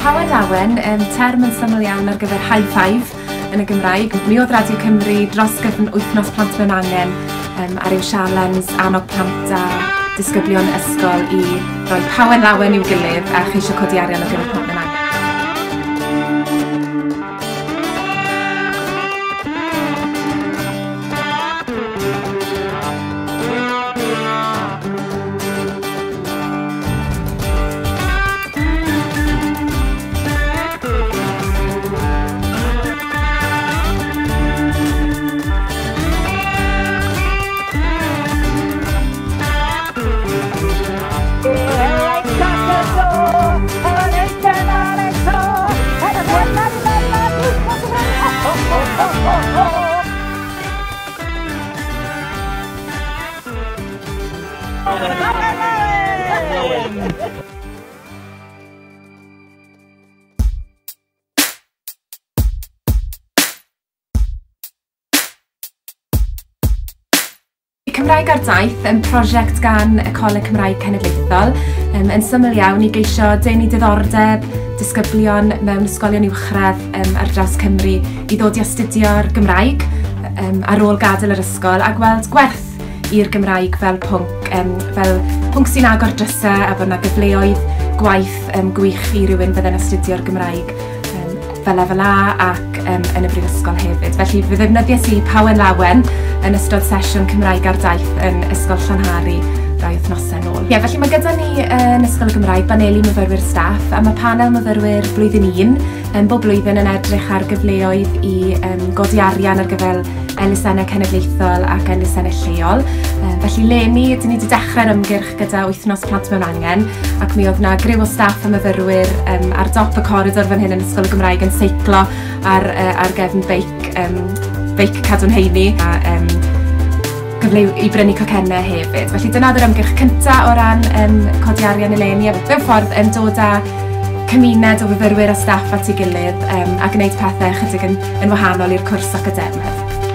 Pawen Lawen, term yn syml iawn ar gyfer high five yn y Gymraeg. Mi oedd Radio Cymru dros gyfn wythnos Plant Mewn Angen ar yw sialens annog plant a disgyblion ysgol i roi pawen lawen i'w gilydd a cheisio codi arian ar gyfer Plant Mewn Angen. Cymraeg ar Daith yn prosiect gan y Coleg Cymraeg Cenedlaethol, yn syml iawn i geisio denu diddordeb disgyblion mewn ysgolion uwchradd ar draws Cymru i ddod i astudio'r Gymraeg ar ôl gadael yr ysgol a gweld gwerth i'r Gymraeg fel pwnc, fel pwnc sy'n agor drysau a bod yna gyfleoedd gwaith gwych i rywun fydde'n astudio'r Gymraeg fel lefel A ac yn y brifysgol hefyd. Felly fe ddefnyddiais i Pawen Lawen yn ystod sesiwn Cymraeg ar Daith yn Ysgol Llanhari rai wythnosau nôl. Ie, felly mae gyda ni yn Ysgol y Gymraeg baneli myfyrwyr staff a mae panel myfyrwyr blwyddyn 1 bob blwyddyn yn edrych ar gyfleoedd i godi arian ar gyfer elusennau cenedlaethol ac elusennau lleol. Felly leni, dyn ni wedi dechrau'r ymgyrch gyda Wythnos Plant Mewn Angen ac mi oedd na griw o staff a myfyrwyr ar dop y coridor fan hyn yn Ysgol y Gymraeg yn seiclo ar gefn beic cadw'n heini a gyfle i brynu cocennau hefyd. Felly dyna oedd yr ymgyrch cyntaf o ran codi arian eleni a mewn ffordd yn dod â cymuned o fyfyrwyr a staff at ei gilydd a gwneud pethau ychydig yn wahanol i'r cwrs academaidd.